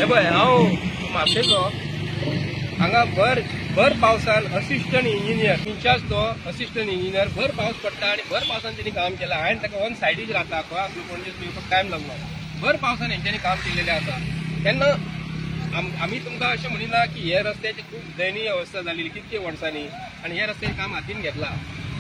हे पळय हांव म्हापशेचो हांगा भर भर पावसान असिस्टंट इंजिनियर इन्चार्ज तो असिस्टंट इंजिनियर भर पावस पडटा आनी भर पावसान तेणी काम केलां. हांवें ताका वन सायडीच रावता, खंय आसलो पणजे येवपाक टायम लागलो. भर पावसान हेंच्यांनी काम केलेलें आसा. तेन्ना आमी तुमकां अशें म्हणिना की हे रस्त्याची खूब दयनीय अवस्था जाली कितके वर्सांनी आनी हे रस्त्याचें काम हातीन घेतलां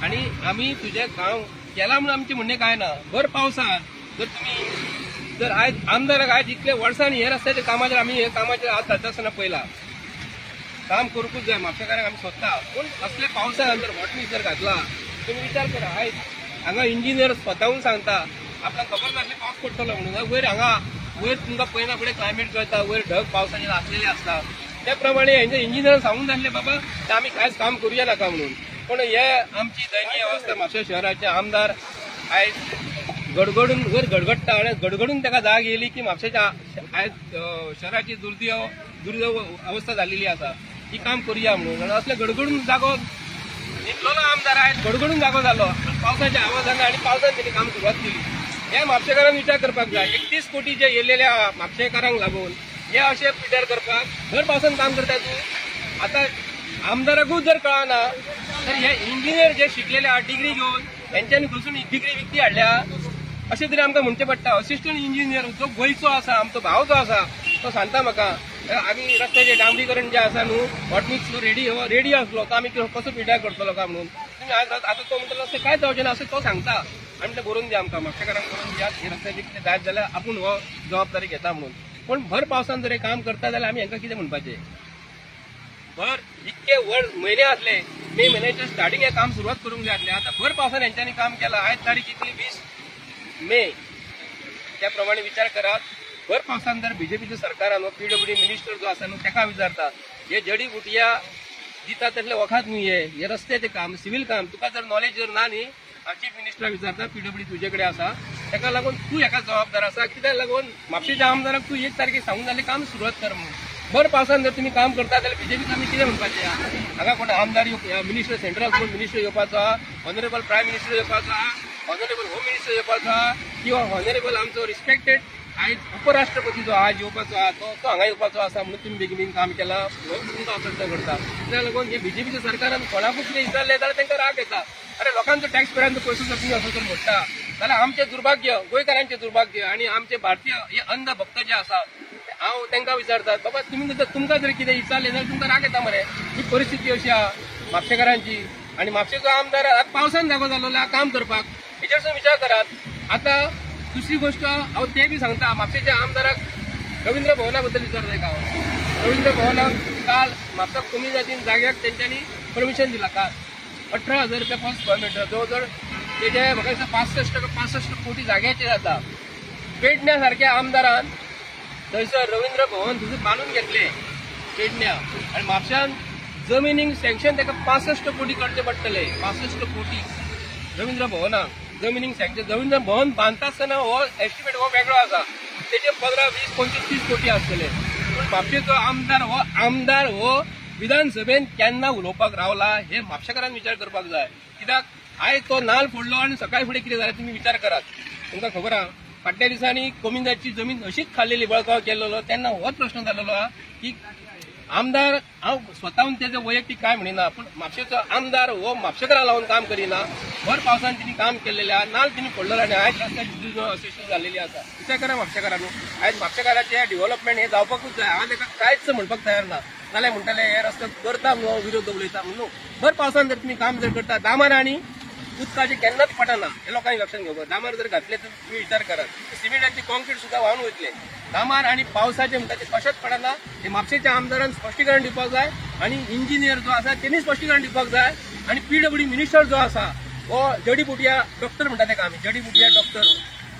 आनी आमी तुजें काम केलां म्हणून आमचें म्हणणें कांय ना. भर पावसान जर तुमी जर आयज आमदाराक आयज इतले वर्सांनी हे रस्त्याच्या कामाचेर आमी हे कामाचेर हात घालता आसतना पळयला काम करूंकूच जाय म्हापशेकारांक आमी सोदता. पूण असले पावसान जर हॉटमिक्स जर घातला तुमी विचार करा. आयज हांगा इंजिनियर स्वताहून सांगता आपणाक खबर नासले पावस पडटलो म्हणून. वयर हांगा वयर तुमकां पळयना फुडें क्लायमेट कळटा, वयर ढग पावसाचे आसलेले आसता. त्या प्रमाणे हेंचे इंजिनियर सांगून नासले बाबा ते आमी कांयच काम करुया नाका म्हणून. पूण हे आमची दयनीय अवस्था म्हापशें शहराचे आमदार आयज गडगडून वयर गडगडटा आनी गडगडून ताका जाग येयली की म्हापशेच्या आयज शहराची दुर्दैव अवस्था जाल्लेली आसा, ही काम करुया म्हणून. आनी असले गडगडून जागो न्हिदलेलो आमदार आयज गडगडून जागो जालो पावसाच्या आवाजान आनी पावसान तेणी काम सुरवात केली. हे म्हापशेकारांक विचार करपाक जाय. 31 कोटी जे येयलेल्या म्हापशेकारांक लागून हे अशें पिड्ड्यार करपाक भर पावसान काम करता तूं. आतां आमदाराकूच जर कळना तर हे इंजिनियर जे शिकलेले आहा डिग्री घेवन हेंच्यांनी घुसून डिग्री विकती हाडल्या अशें तरी आमकां म्हणचें पडटा. असिस्टंट इंजिनियर जो गोंयचो आसा, आमचो भाव जो आसा तो सांगता म्हाका आमी रस्त्याचें डांबरीकरण जें आसा न्हू हॉटमिक्स रेडी आसलो तो आमी कसो पिड्ड्यार करतलो काय म्हणून. तुमी आज आतां तो म्हणटलो अशें कांय जावचें ना अशें तो सांगता. आनी तें बरोवन दिया आमकां म्हापशेकारांक बरोवन दियात हे रस्त्याचें कितें जायत जाल्यार आपूण हो जबाबदारी घेता म्हणून. पूण भर पावसान जर हें काम करता जाल्यार आमी हांकां कितें म्हणपाचें. भर इतके व्हड म्हयने आसले मे म्हयन्याच्या स्टार्टींग हें काम सुरवात करूंक जाय आसलें. आतां भर पावसान हेंच्यांनी काम केलां. आयज तारीख कितली 20 मे. त्या प्रमाणे विचार करात. भर पावसान जर बीजेपीच्या सरकारान पीडब्ल्यूडी मिनिस्टर जो आसा न्हू ताका विचारता हे जडी बुटया दिता तसले वखात न्हू हे रस्त्याचें काम सिवील काम तुका जर नॉलेज जर ना न्ही चीफ मिनिस्टराक विचारता पीडब्ल्यूडी तुजे कडेन आसा ताका लागून तूं हेका जबाबदार आसा. कित्याक लागून म्हापशेच्या आमदाराक तूं 1 तारखेक सांगून जाल्यार काम सुरवात कर म्हणून. भर पावसान जर तुमी काम करता जाल्यार बीजेपीक आमी कितें म्हणपाचें. हांगा कोण आमदार मिनिस्टर सेंट्रल कोण मिनिस्टर येवपाचो आहा, ऑनरेबल प्रायम मिनिस्टर येवपाचो आहा, ऑनरेबल होम मिनिस्टर येवपाचो आहा किंवा ऑनरेबल आमचो रिस्पेक्टेड आयज उपराष्ट्रपती जो आज येवपाचो आहा तो हांगा येवपाचो आसा म्हणून तुमी बेगीन बेगीन काम केलां म्हणून तुमकां प्रश्न करता. त्या लागून हे बीजेपीच्या सरकारान कोणाकूच कितें विचारलें जाल्यार तांकां राग येता. अरे लोकांचो टॅक्स पेयरांचो पयसो जर तुमी असो जर मोडटा जाल्यार आमचें दुर्भाग्य, गोंयकारांचें दुर्भाग्य आनी आमचे भारतीय हे अंध भक्त जे आसा हांव तांकां विचारतात बाबा तुमी तुमकां जर कितें विचारलें जाल्यार तुमकां राग येता मरे. ही परिस्थिती अशी आहा म्हापशेकारांची. आनी म्हापशेचो आमदार आतां पावसान जागो जाल्लो आहा काम करपाक हेचेर विचार करात. आतां दुसरी गोष्ट हांव ते बी सांगता म्हापशेच्या आमदाराक रवींद्र भवना बद्दल विचारता एक हांव. रवींद्र भवनाक काल म्हापसा कमी जातीन जाग्याक तेंच्यांनी परमिशन दिलां. काल 18,000 रुपया पर स्क्वेअर मिटर जवळ जवळ तेजे म्हाका दिसता 65 कोटी जाग्याचेर जाता. पेडण्या सारक्या आमदारान थंयसर रवींद्र भवन थंयसर बांदून घेतलें पेडण्या आनी म्हापश्यान जमिनीक सँक्शन ताका 65 कोटी करचे पडटले. 65 कोटी रवींद्र भवनाक जमिनीक सँक्शन. रवींद्र भवन बांदता आसतना हो एस्टिमेट हो वेगळो आसा तेजे 15, 20, 25, 30 कोटी आसतले. पूण म्हापशेचो आमदार हो आमदार हो विधानसभेन केन्ना उलोवपाक रावला हे म्हापशेकारान विचार करपाक जाय. कित्याक आयज तो नाल फोडलो आनी सकाळी फुडें कितें जालें तुमी विचार करात. तुमकां खबर आहा फाटल्या दिसांनी कोमिंदाची जमीन अशीच खाल्लेली बळकाव केल्लो तेन्ना होच प्रश्न जाल्लो आहा की आमदार हांव स्वताहून तेजे वैयक्तीक काय म्हणिना पूण म्हापशेचो आमदार हो म्हापशेकारां लावन काम करिना. भर पावसान तिणी काम केल्लेलें आहा, नाल तिणी फोडलेलो आनी आयज रस्त्याची असिस्टंट जाल्लेली आसा. विचार करा म्हापशेकारांनो. आयज म्हापशेकाराचें डेव्हलपमेंट हें जावपाकूच जाय. हांव ताका कांयच म्हणपाक तयार ना. नाल्यार म्हणटले हे रस्ते करता म्हणून विरोध उलयता म्हणून. भर पावसान जर तुमी काम जर करता दामार आनी उदकाचें केन्नाच पडना हे लोकांनी लक्षात घेवपाक. दामार जर घातले तर तुमी विचार करात सिमेंटाची कॉन्क्रीट सुद्दां व्हांवन वयतले. दामार आनी पावसाचें म्हणटा तें कशेंच पडना. हे म्हापशेच्या आमदारान स्पश्टीकरण दिवपाक जाय आनी इंजिनियर जो आसा तेणी स्पश्टीकरण दिवपाक जाय आनी पीडब्ल्यूडी मिनिस्टर जो आसा हो जडीबुटया डॉक्टर म्हणटा ताका आमी जडीबुटया डॉक्टर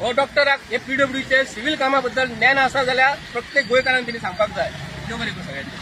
हो डॉक्टराक हे पीडब्ल्यूडीचे सिव्हील कामा बद्दल ज्ञान आसा जाल्यार प्रत्येक गोंयकारान तेणी सांगपाक जाय. देव बरें करूं सगळ्यांचें.